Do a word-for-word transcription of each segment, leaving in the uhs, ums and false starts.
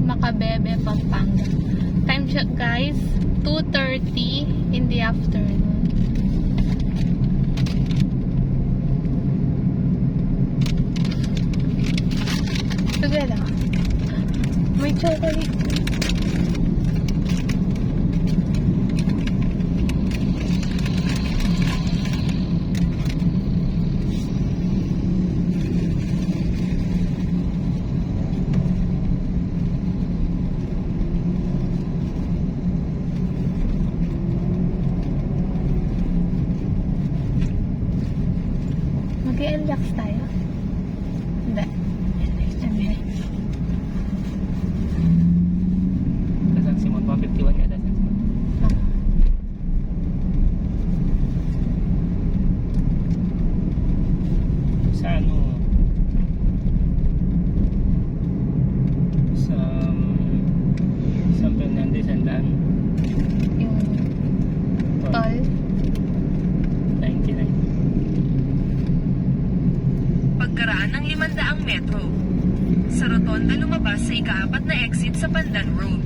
Macabebe, Pampanga. Time check, guys, two thirty in the afternoon. Sige lang. May chocolate. Mag-e-N lex tayo? Hindi. Hindi. Sa San Simon, one fifty-one yata, San Simon. Ah. Sa ano, sa, um, San Fernandez, ang daan. Yung toll. Toll. Ninety-nine. Pagkaraan ng limang daang metro, sa rotonda lumabas sa ikaapat na exit sa Pandan Road.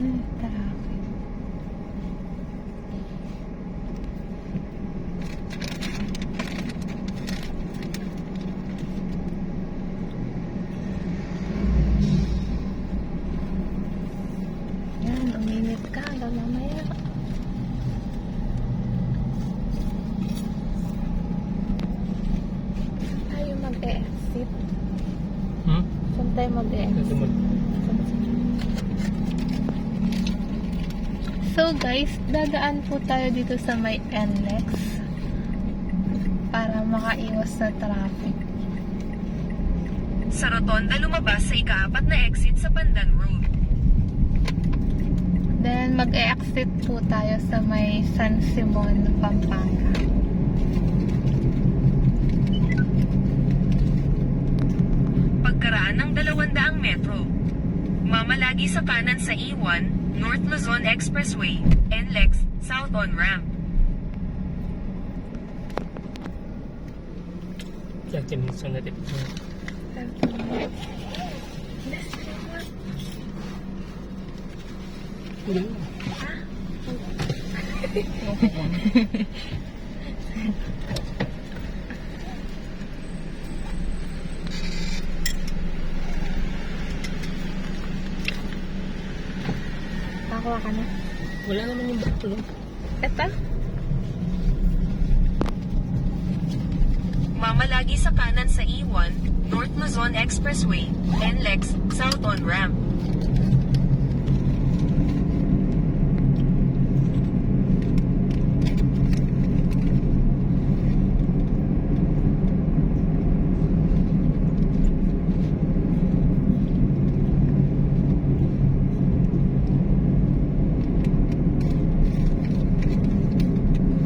Ay, traffic. Yan, uminit ka, hanggang mamaya. Tayo mag-e-exit. Hmm? Saan tayo mag-e-exit? Sa sunod. So guys, dadaan po tayo dito sa may N lex para makaiwas sa traffic. Sa rotonda lumabas sa ikaapat na exit sa Pandan Road. Then mag-e-exit po tayo sa may San Simon, Pampanga. Pagkaraan ng dalawang daang metro, mamalagi sa kanan sa E one, North Luzon Expressway, N lex, south on ramp. Thirty minutes na natin. Thirty minutes. Last minute. Ulan. Ha? Nakakuha ka na? Wala naman yung baklo. Eto? Mamalagi sa kanan sa E one, North Luzon Expressway, N lex, south on ramp.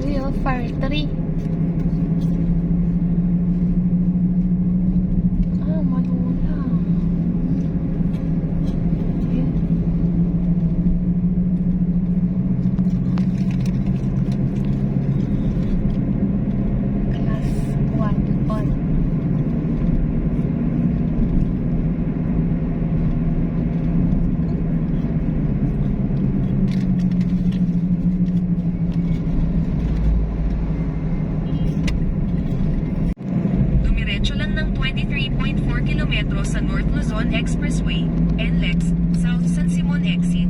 Uy, oh, fire tree. Ah, malulang. Ayan. Class one on. Dumiretso lang ng twenty-three point four kilometro sa North Luzon Expressway, N lex, South San Simon Exit.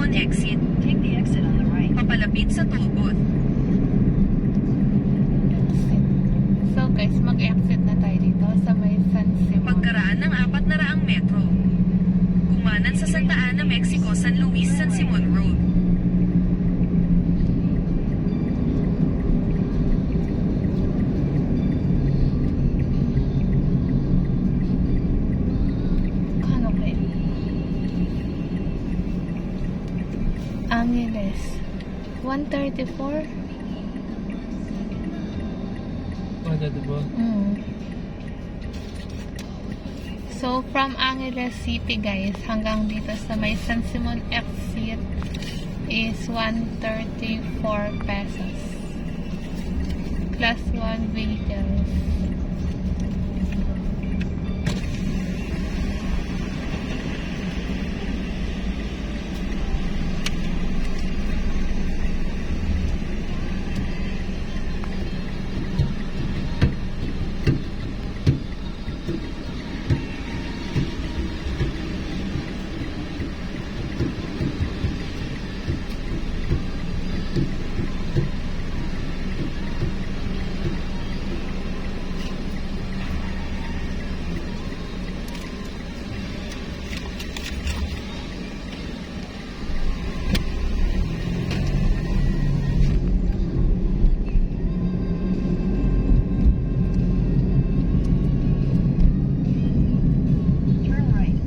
Exit. Take the exit on the right. Papalapit sa toll booth. Exit. So guys, mag-exit na tayo dito sa may San Simon. Pagkaraan ng apat na raang metro. Kumanan sa Santa Ana, Mexico, San Luis, San Simon Road. Kano kaya? Angeles. One thirty-four? One thirty-four? Mm. So, from Angeles City, guys, hanggang dito sa may San Simon exit is one thirty-four pesos. Class one vehicles. Turn right.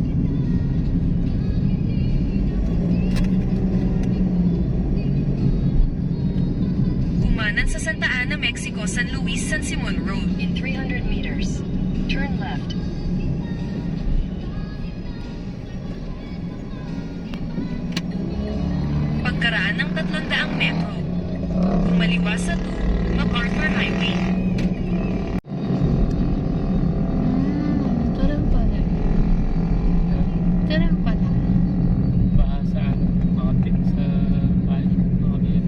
Kumanan sa Santa Ana, Mexico, San Luis, San Simon Road. In three hundred meters, turn left. Pagkaraan ng tatlong daang metro, kumaliwa sa two MacArthur Highway. Hmm, ito rin pala. Ito rin pala. Baka sa ano, makapit sa bali, makapit.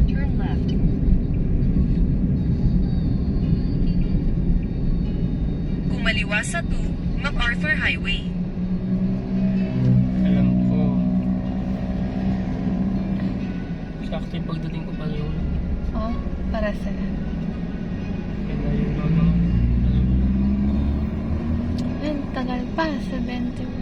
Turn left. Kumaliwa sa two MacArthur Highway. Alam ko. Sakto yung pagdating ko pa yun. Oh, para saan? Kaya yun lang naman. Alam ko. Ay, tagal pa. Seventy.